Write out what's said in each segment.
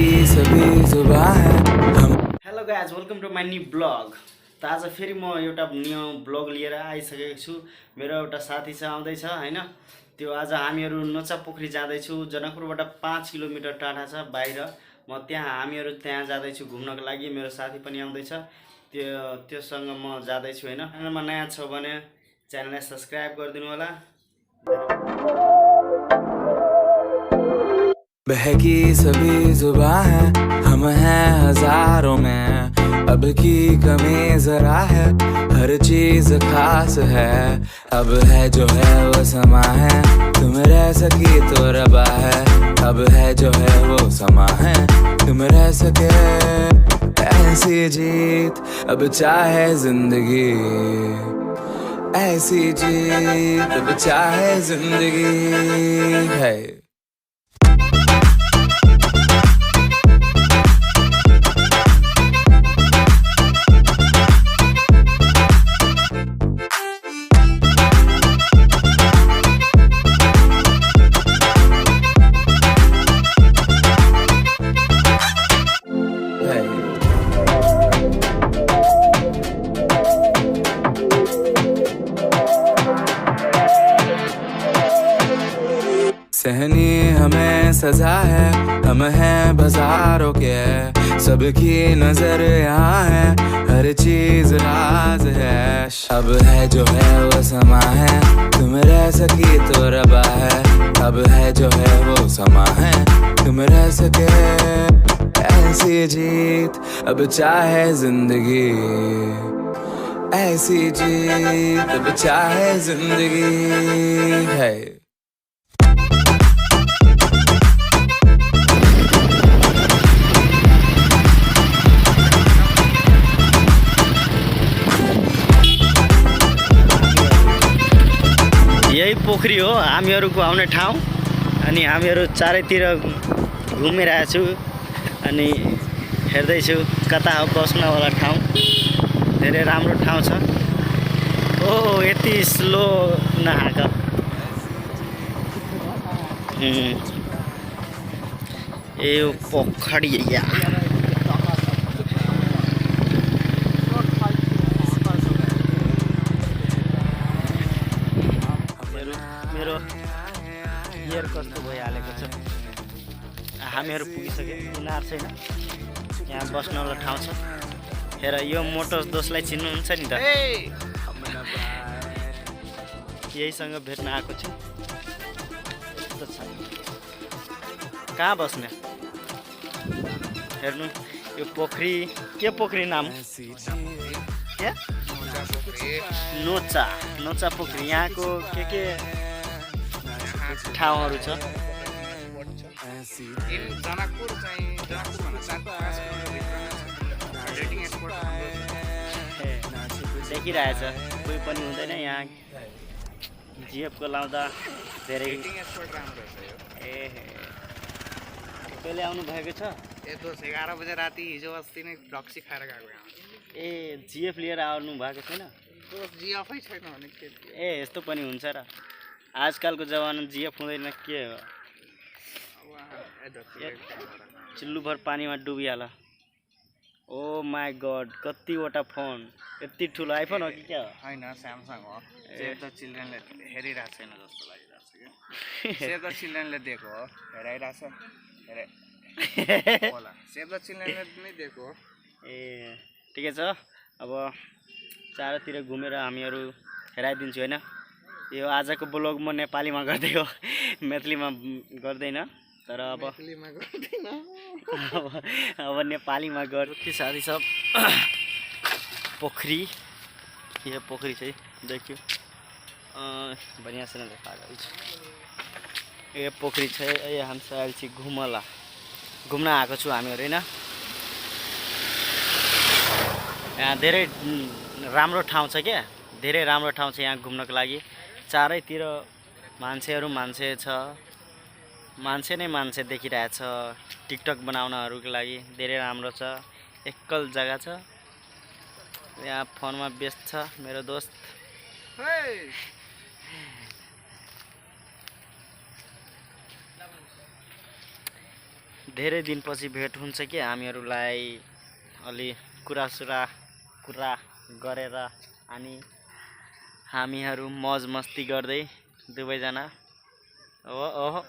बहकी सभी जुबां है हम। Hello guys, welcome to my new blog. त आज फेरि म एउटा न्यू ब्लग लिएर आइसकेको छु। मेरो एउटा साथी छ आउँदैछ हैन। त्यो आज हामीहरू नोचा पोखरी जाँदैछु। जनकपुरबाट 5 किलोमिटर टाढा छ बाहिर। म त्यहाँ हामीहरू त्यहाँ जाँदैछु घुम्नको लागि। मेरो साथी पनि आउँदैछ, त्योसँग म जाँदैछु हैन। च्यानलमा नयाँ छ भने च्यानललाई सब्सक्राइब गरिदिनु होला। बहकी सभी जुबां है हम हैं हजारों में, अब की कमी जरा है, हर चीज खास है। अब है जो है वो समा है, तुम रह सकी तो रबा है। अब है जो है वो समा है, तुम रह सके ऐसी जीत। अब चाहे जिंदगी ऐसी जीत, अब चाहे जिंदगी है। सहनी हमें सजा है, हम हैं बाजारों के, सबकी नजर यहाँ है, हर चीज राज है। अब है जो है वो समा है, तुम रह सकी तो रबा है। अब है जो है वो समा है, तुम रह सके ऐसी जीत। अब चाहे जिंदगी ऐसी जीत, अब चाहे जिंदगी है। यही पोखरी हो हामीहरूको आउने ठाउँ। अनि हामीहरू चारैतिर घुमिरहेको छु अनि हेर्दैछु कता हो बस्नवाला ठाउँ। धेरै राम्रो ठाउँ छ। ओ यति स्लो नहाँक। ए पोखरी या मेरो गियर कस्तो भइहालेको छ। हामीहरू पुगिसक्यो। इनार छैन, यहाँ बस्नवाला ठाउँ छ। हेर यो मोटो दोषलाई चिन्नुहुन्छ नि त। यहीसँग भेट्न आएको छु। यस्तो छ, कहाँ बस्ने हेर्नु। यो पोखरी के पोखरी नाम के? नोचा पोखरी। यहाँको के ठाउँहरू छ? देखिरहेछ, कोही पनि हुँदैन यहाँ। जिएफको लाउँदा धेरै ए कहिले आउनु भएको छ? 11 बजे राति हिजो अस्ति नै रक्सी खाएर गएको यहाँ। ए जिएफ लिएर आउनु भएको छैन? जिएफै छैन भने के? ए यस्तो पनि हुन्छ र। आजकलको जमाना जिएफ हुँदैन के हो। चिल्लुभर पानीमा डुबिहाल। ओ माई गड, कतिवटा फोन। यति ठुलो आइफोन हो कि क्या हो? होइन, स्यामसङ हो। सेभ द चिल्ड्रेनले हेरिरहेको छैन जस्तो लागिरहेको छ क्या। सेभ द चिल्ड्रेनले दिएको हो, हेराइरहेछ होला। सेभ द चिल्ड्रेनले नै दिएको हो। ए ठिकै छ। अब चारैतिर घुमेर हामीहरू हेराइदिन्छु होइन। यो आजको ब्लग म नेपालीमा गर्दै हो, मैथिलीमा गर्दैन। तर अब नेपालीमा गर्छु साथी सब। पोखरी, ये पोखरी चाहिँ देखियो बढ़िया से देखा गई। ये पोखरी छै। ये हम आयल छी घुम्न आएको छु हामीहरू होइन। यहाँ धेरै राम्रो ठाउँ छ क्या, धेरै राम्रो ठाउँ छ यहाँ घुम्नको लागि। चारैतिर मान्छे छ, मान्छे नै मान्छे देखिरहेछ। टिकटक बनाउनहरूको लागि धेरै राम्रो छ। एकल जग्गा छ। यहाँ फोनमा व्यस्त छ मेरो दोस्त। धेरै दिनपछि भेट हुन्छ कि हामीहरूलाई अलि कुरा गरेर अनि हामीहरू मौज मस्ती गर्दै दुवैजना ओहो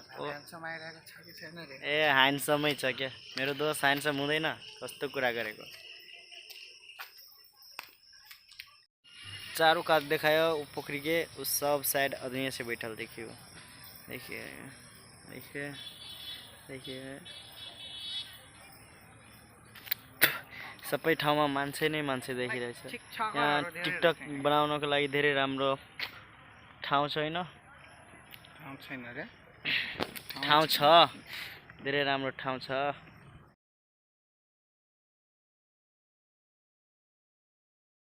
समाइरहेको छ कि छैन रे? ए ह्यान्डसमै छ क्या मेरो दोस्त ह्यान्डसम हुँदैन कस्तो कुरा गरेको चारों कात दिखाया वो पोखरी के उस सब साइड आदमी से बैठल देखियो देखिए देखिए देखिए सबै ठाउँमा मान्छे नै मान्छे देखिरहेछ यहाँ टिकटक बनाउनको लागि धेरै राम्रो ठाउँ छैन ठाउँ छैन रे? ठाउँ छ धेरै राम्रो ठाउँ छ